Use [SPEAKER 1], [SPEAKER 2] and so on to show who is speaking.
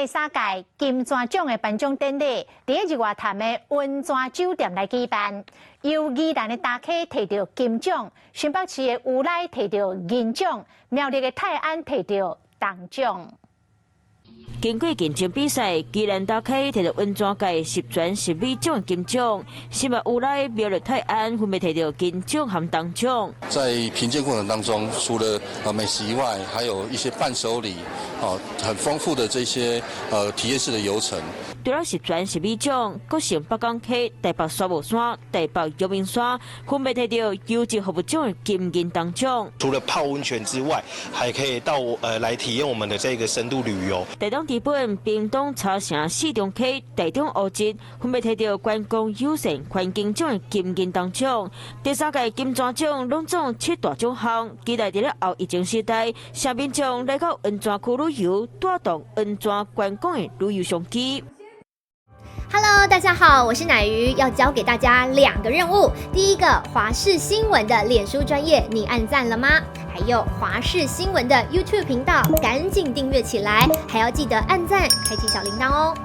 [SPEAKER 1] 第三屆金泉獎的頒獎典禮，佇日月潭的溫泉酒店來舉辦。由宜蘭的大溪提著金獎，新北市的烏來提著銀獎，苗栗的泰安提著銅獎。
[SPEAKER 2] 經過競爭比賽，宜蘭大溪提著溫泉界十全十美獎金獎，新北烏來、苗栗泰安分別提著金獎和銅獎。
[SPEAKER 3] 在評鑑過程當中，除了美食以外，還有一些伴手禮，哦，很豐富的這些體驗式的遊程。
[SPEAKER 2] 除了十全十美獎，閣新北港溪、台北沙帽山、台北陽明山分別提著優質服務獎的金銀銅獎。
[SPEAKER 4] 除了泡溫泉之外，還可以到來體驗我們的這個深度旅遊。
[SPEAKER 2] 台東知本、屏東茶城四重溪、台中烏日分別提著觀光友善環境獎的金銀銅獎。第三屆金泉獎攏總七大獎項，期待佇咧後疫情時代，啥民眾來到溫泉區旅遊，帶動溫泉觀光的旅遊商機。
[SPEAKER 5] Hello，大家好，我是奶魚，要交給大家兩個任務。第一個，華視新聞的臉書專頁，你按讚了嗎？還有華視新聞的 YouTube 頻道，趕緊訂閱起來，還要記得按讚，開啟小鈴鐺哦。